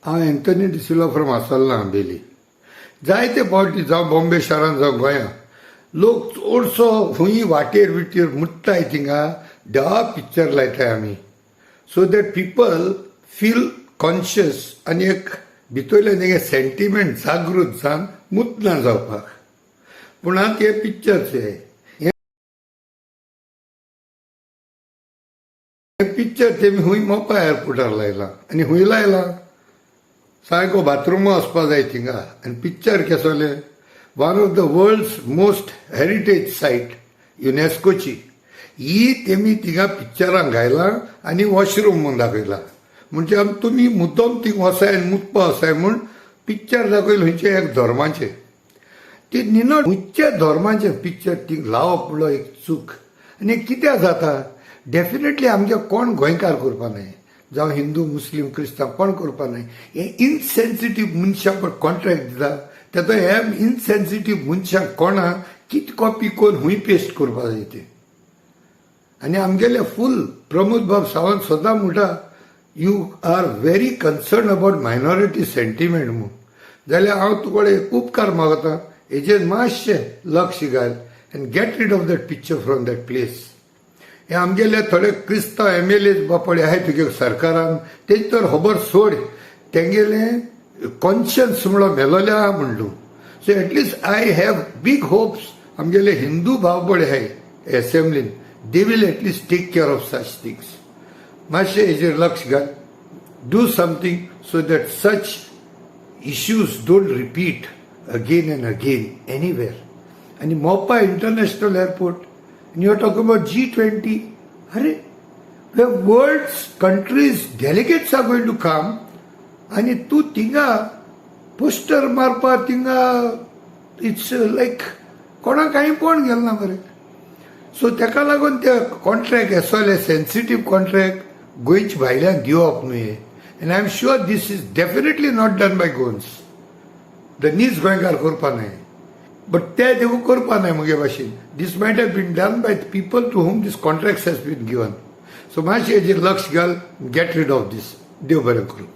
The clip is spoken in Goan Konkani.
हांव एंथनी डिसिल्वा फ्रॉम आसोल्ला आंबेली. जायते फावटी जावं बॉम्बे शारान जावं गोंया लोक चडसो खंय वाटेर विटेर मुत्ताय थिंगा देवा पिक्चर लायताय आमी, so that people feel conscious आनी एक भितरल्यान एक सेंटिमेंट जागृत जावन मुतना जावपाक. पूण आतां हे पिक्चर्स हे पिक्चर तेमी हुंय मोपा एअरपोर्टार लायला आनी हुंय लायला सारको बाथरुमा वचपा जाय थिंगा. आनी पिक्चर केसोलें one of the world's most heritage site युनेस्कोची ही तेमी थिंगा पिक्चरां घायला आनी वॉशरूम म्हूण दाखयला. म्हणजे आमी तुमी मुद्दम थिंग वसाय आनी मुतपा वसाय म्हूण पिक्चर दाखयलें खंयचे एक धर्माचें. ती निनट खंयच्या धर्माचें पिक्चर थिंग लावप म्हणलो एक चूक. आनी कित्याक जाता डेफिनेटली आमगे कोण गोंयकार करपा न्हय, जावं हिंदू मुस्लीम क्रिस्तांव कोण करपा न्हय. हे इनसेन्सिटीव मनशां पण कॉन्ट्रॅक्ट दिता तेतो हे इनसेन्सिटीव मनशांक कोणा कित कॉपी करून हुंय पेस्ट करपा जाय तें. आनी आमगेले फूल प्रमोद बाब सावंत सदां म्हणटा you are very concern about minority sentiment म्हूण. जाल्यार हांव तुकडे एक उपकार मागता, हेजेर मातशें लक्ष घाल and get rid of that picture from that place. हे आमगेले थोडे क्रिस्तांव एम एल ए बापडे आहाय तुगे सरकारान, तेजी तर खबर सोड, तेंगेलें कॉन्शियन्स म्हणलो मेलोले आहा म्हण तूं. So at least I have big hopes आमगेले हिंदू भाव पळय आहाय एसेंब्लीन, they will at least take care of such things. मातशें हेजेर लक्ष घाल, do something so that such issues don't repeat again and again anywhere. आनी Mopa international airport, and you are talking about G20. अरे, where world's countries delegates are going to come आनी तूं थिंगा पोस्टर मारपा थिंगा, it's लायक कोणाक कांय पळोवन गेल ना मरे. सो तेका लागून ते कॉन्ट्रॅक्ट असले सेन्सिटीव कॉन्ट्रॅक्ट गोंयच्या भायल्यान दिवप न्हय. And I am sure this is definitely not done by Goans. The नीज गोंयकार करपा न्हय, बट ते देखून करपा न्हय मुगे भाशेन. This might have been done by people to whom this contract has been given. So मातशें हेजेर लक्ष घाल, get rid of this. देव बरें करूं.